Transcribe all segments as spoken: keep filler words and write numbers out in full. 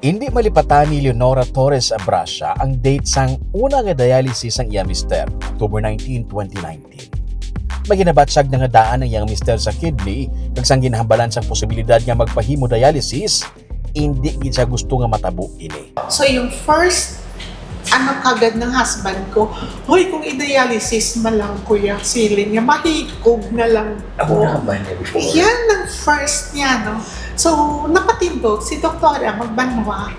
Indi malipatan ni Leonora Torres Abrasia ang date sang una nga dialysis sang iya mister, October nineteen, twenty nineteen. May ginabatyag na nga daan ang iyang mister sa kidney, kag sang ginahambalan sang posibilidad nga magpa-hemodialysis, indi gid siya gusto nga matabo ini. So, yung first, ano kagad ng husband ko, "Hoy, kung i-dialysis man lang, kuya," siling niya, "mahikog na lang." Ako na ba niya before? Yan ang first niya, no? So, napatindog si Doktora Magbanwa,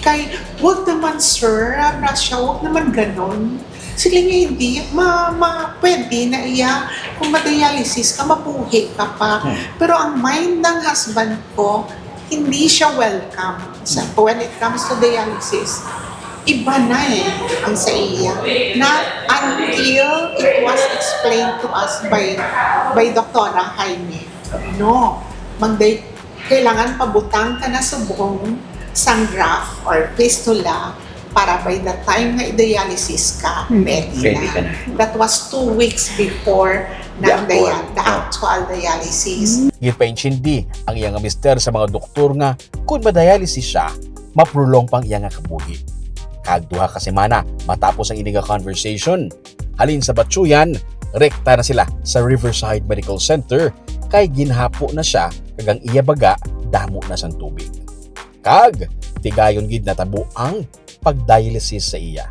kay, "Wag naman, sir, Abrasia, wag naman ganon." Sila nga hindi, ma, ma, pwede na iya, kung ma-dialysis ka, mabuhi ka pa. Hmm. Pero ang mind ng husband ko, hindi siya welcome sa, when it comes to dialysis. Iba na eh, ang sa iya. Not until it was explained to us by, by Doktora Jaime. No, magday-, kailangan pabutang ka na subong sang graft or fistula para by the time nga i-dialysis ka, Hmm. Ready na. Ready ka na. That was two weeks before ng The actual. dia-, the Oh. actual dialysis. Ginpaintindi ang iya nga mister sa mga doktor nga kung ma-dialysis siya, maprolong pa ang iya nga kabuhi. Kag duha ka semana matapos ang ini nga conversation, halin sa Batsuyan, rekta na sila sa Riverside Medical Center kay ginhapo na siya kag ang iya baga damo na sang tubig. Kag tigayon gid natabo ang pag-dialysis sa iya.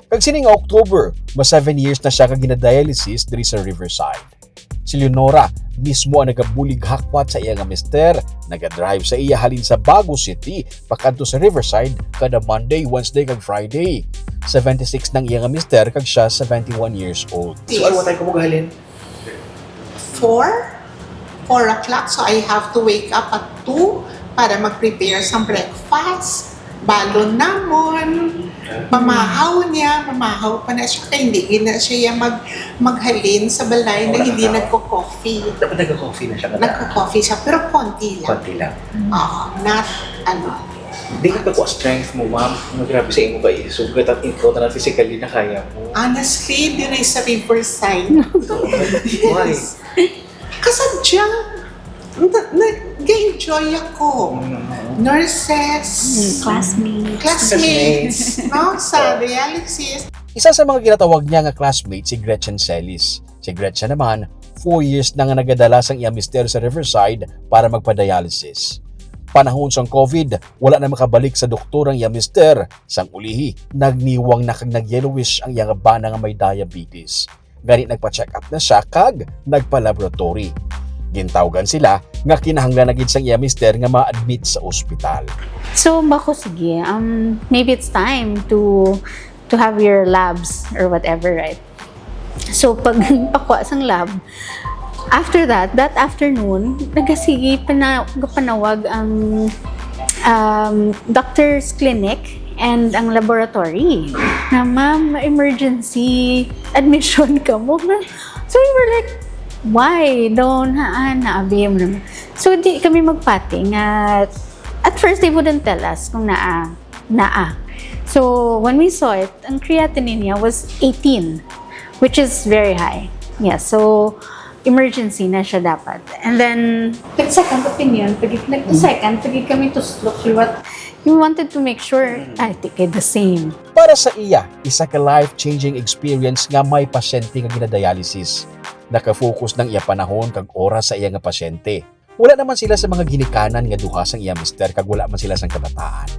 Kag sini nga October, ma seven years na siya ka ginadialysis diri sa Riverside. Si Leonora mismo ang nagabulig hakwat sa iya nga mister, nagadrive sa iya halin sa Bago City pakadto sa Riverside kada Monday, Wednesday, kag Friday. Seventy-six nang iya nga mister kag siya seventy-one years old. So, ano, what time ka mo gahalin? Four? Four o'clock, so I have to wake up at two para mag-prepare sa breakfast. Balon namon, mamahaw niya, mamahaw pa na siya, kay hindi na siya mag-, maghalin sa balay na hindi nagko-coffee. Dapat nagko-coffee na siya kada. Nagko-coffee siya, pero konti lang. Konti lang. Oo, not, ano. Di ka kakuha strength mo, ma'am. Ang grabe sa imo ba, isugat at ikaw na lang physically na kaya mo. Honestly, diri sa Riverside. Why? Kasadyang, na, nag-enjoy ako. Mm. Nurses, Mm, classmates. classmates, Classmates. no, sa dialysis. Isa sa mga ginatawag niya nga classmate si Gretchen Celis. Si Gretchen naman, four years na nga nagadala sang iya mister sa Riverside para magpa-dialysis. Panahon sang COVID, wala na makabalik sa doktor ang iya mister. Sang ulihi, nagniwang na kag nag-yellowish ang iya nga bana nga may diabetes. Gani nagpa-check up na siya kag nagpa-laboratory. Gintawgan sila nga kinahanglan na gid sang iya mister nga ma-admit sa ospital. So, bako, sige, um, maybe it's time to, to have your labs or whatever, right? So, pag pakuha sang lab, after that, that afternoon, nagasige pana-, panawag ang, um, doctor's clinic and ang laboratory na, "Ma'am, emergency admission ka mo." So we were like, "Why? Daw, haan, naabi mo naman." So di kami magpati nga, at first they wouldn't tell us kung naa, naa. So when we saw it, ang creatinine niya was eighteen, which is very high. Yeah, so emergency na siya dapat. And then, nag-second opinion, pag, nag-second, pag kami tuslok, liwat. We wanted to make sure, I think, the same. Para sa iya, isa ka life-changing experience nga may pasyente nga ginadialysis. Naka-focus nang iya panahon kag oras sa iya nga pasyente. Wala naman sila sa mga ginikanan nga duha sang iya mister kag wala man sila sang kabataan.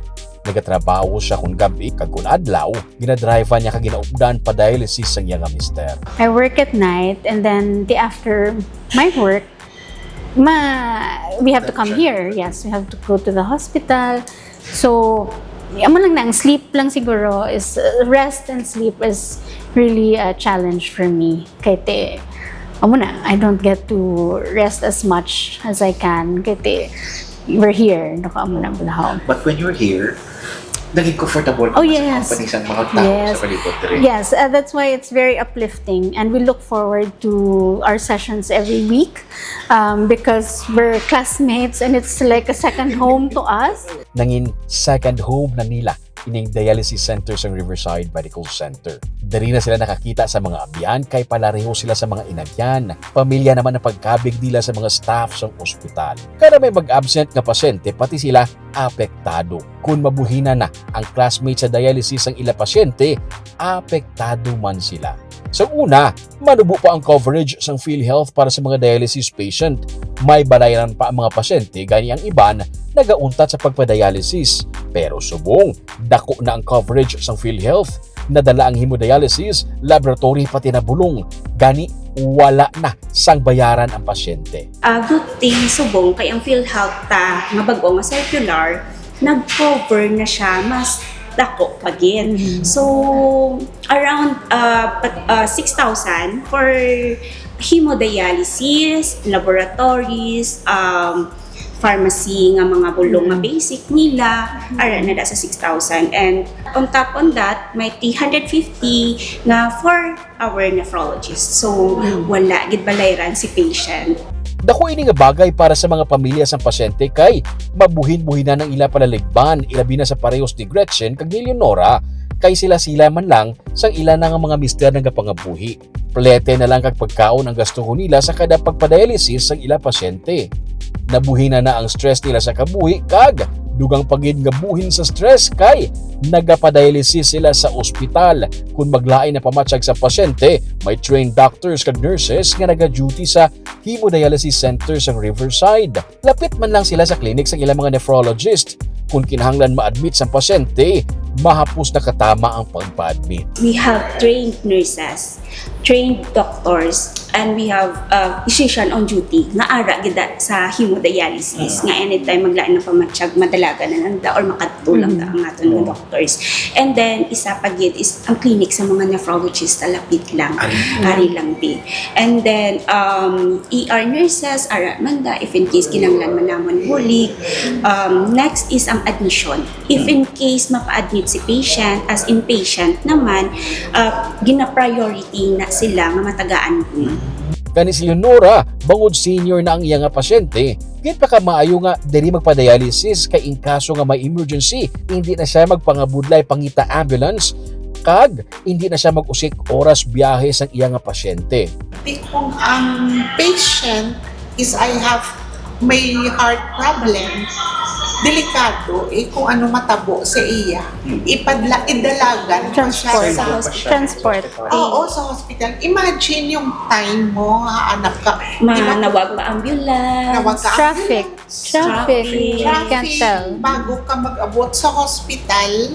Nagatrabaho siya kon gab-i kag kon adlaw, ginadrive-an niya kag ginaupdan pa dialysis sang iya nga mister. I work at night, and then the after my work, ma-, we have to come here. Yes, we have to go to the hospital. So, amo lang na, ang sleep lang siguro is, uh, rest and sleep is really a challenge for me. Kay te, amo na, I don't get to rest as much as I can. Kay te, we're here, nako, amo na, bulahaw. But when you're here, Naging comfortable Oh, sa yes. company sang mga tao Yes. sa palibot diri. Yes, uh, that's why it's very uplifting, and we look forward to our sessions every week, um, because we're classmates and it's like a second home to us. Nangin second home na nila ining dialysis center sang Riverside Medical Center. Diri na sila nakakita sa mga abyan kay palareho sila sa mga inagyan. Pamilya naman ang pagkabig nila sa mga staff sang ospital. Kada may mag-absent nga pasyente, pati sila apektado. Kung mabuhina na ang classmate sa dialysis sang ila pasyente, apektado man sila. Sa una, manubo pa ang coverage sang PhilHealth para sa mga dialysis patient. May balayran pa ang mga pasyente, gani ang iban nagauntat sa pagpadialysis. Pero subong dako na ang coverage sang PhilHealth, nadala ang hemodialysis, laboratory, pati na bulong. Gani, wala na sang bayaran ang pasyente. Ah, good thing, subong kay ang PhilHealth ta nga bag-o nga circular, nag-cover na siya mas dako pa gid. So, around uh, uh, six thousand for hemodialysis, laboratories, um, pharmacy nga mga bulong nga basic nila, ara na da sa six thousand. And on top on that, may three hundred fifty nga for our nephrologist. So, wala gid balayran si patient. Dako ini nga bagay para sa mga pamilya sang pasyente kay mabuhin-buhinan ang ila palaligban, ilabi na sa parehos ni Gretchen kag ni Leonora, kay sila-sila man lang sang ila na nga mga mister nagapangabuhi. Plete na lang kag pagkaon ang gastuhon nila sa kada pagpadialysis sang ila pasyente. Nabuhinan na ang stress nila sa kabuhi kag dugang pa gid nga buhin sa stress kay nagapadialysis sila sa ospital. Kung maglain ang pamatyag sa pasyente, may trained doctors kag nurses nga nagaduty sa hemodialysis center sa Riverside. Lapit man lang sila sa clinic sang ilang mga nephrologist. Kung kinahanglan ma-admit sang pasyente, mahapos nakatama ang pagpa-admit. We have trained nurses, trained doctors, and we have uh, physician on duty nga ara gid sa hemodialysis, nga anytime maglain ang pamatyag, madalagan na lang da or makadto lang da ang aton nga doctors. And then, isa pa gid is ang clinic sa mga nephrologist sa lapit lang, ari lang di. And then, um, E R nurses, ara man da, if in case kinahanglan man namon bulig. Um, next is ang admission. If in case mapa-admit si patient as inpatient naman, uh, gina-priority na sila nga matagaan room. Kani si Leonora, bangod senior na ang iya nga pasyente, ginpakamaayo nga diri magpa-dialysis kay in kaso nga may emergency, hindi na siya magpangabudlay pangita ambulance kag hindi na siya mag-usik oras biyahe sang iya nga pasyente. Di kung ang patient is I have may heart problem, delikado eh kung ano matabo sa iya. Ipadla, idalagan pa siya Transport. sa Transport. Oo, sa hospital. Imagine yung time mo, haanap ka. Manawag pa ambulance. Nawag ka Traffic. Traffic. Traffic. I can't tell. Bago ka mag-abot sa hospital,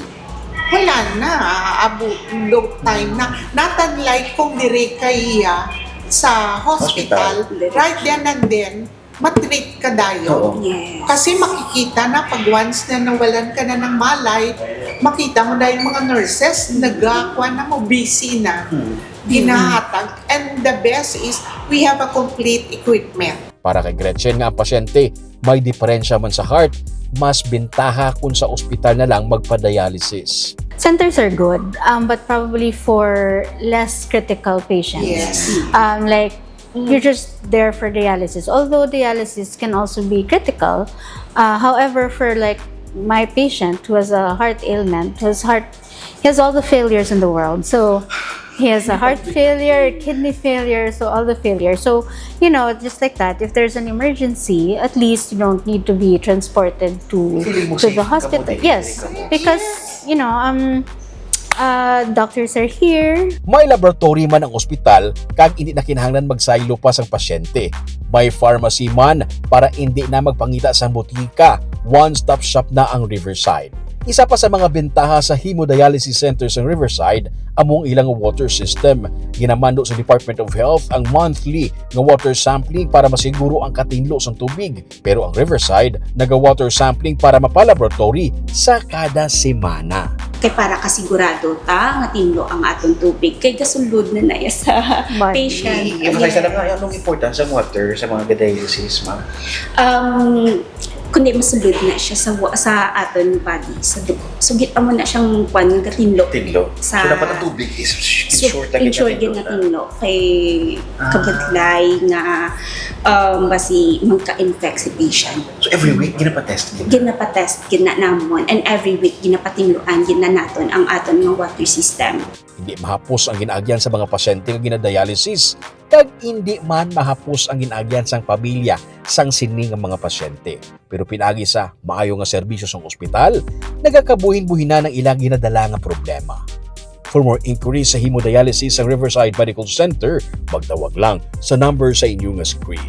wala na, aabot long time na. Not unlike kung dire ka iya sa hospital, Hospital. Right then and then, matreat ka dayon. Oo. Yes. Kasi makikita na pag once na nawalan ka na ng malay, makita mo na yung mga nurses, nagkakuha na mo, busy na, ginahatag. And the best is, we have a complete equipment. Para kay Gretchen nga ang pasyente may diferensya man sa heart, mas bintaha kung sa ospital na lang magpa-dialysis. Centers are good, um, but probably for less critical patients. Yes. Um, like, you're just there for dialysis. Although dialysis can also be critical, uh, however, for like my patient who has a heart ailment, who has heart, he has all the failures in the world. So he has a heart failure, kidney failure, so all the failures. So, you know, just like that, if there's an emergency, at least you don't need to be transported to, Feeling mo to safe the ka mo hospital. din, Yes, feeling ka mo. Because, you know, um, uh, doctors are here. May laboratory man ang ospital kag hindi na kinahanglan magsaylo pa sang pasyente. May pharmacy man para hindi na magpangita sang botika. One-stop shop na ang Riverside. Isa pa sa mga bentaha sa hemodialysis center sa Riverside amo ang ilang water system. Ginamando sa Department of Health ang monthly nga water sampling para masiguro ang katinlo sang tubig. Pero ang Riverside naga-water sampling para mapa-laboratory sa kada semana. Kay para kasigurado ta nga tinlo ang aton tubig, kay gasulod na na iya sa Body. patient. I-emphasize na lang nga, anong importance ng water sa mga dialysis, ma'am? Um, kundi masulod na siya sa wa- sa aton body, sa dugo. So git amo na siyang kwan, gatinlo. Tinlo. Sa- So dapat ang tubig is So, ensure na ensure gyud ginatinlo nga tinlo kay Ah. kabudlay nga um, basi magka-infect si patient. So every week, ginapatest gyud? Ginapatest gyud na namon, and every week ginapatinluan gyud na naton ang aton nga water system. Hindi mahapos ang ginaagyan sa mga pasyente nga ginadialysis, kag hindi man mahapos ang ginaagyan sang pamilya sang sini nga mga pasyente. Pero pinagi sa maayo nga serbisyo sang ospital, nagakabuhin-buhinan ang ilang ginadala nga problema. For more inquiries sa hemodialysis sa Riverside Medical Center, magtawag lang sa number sa inyo nga screen.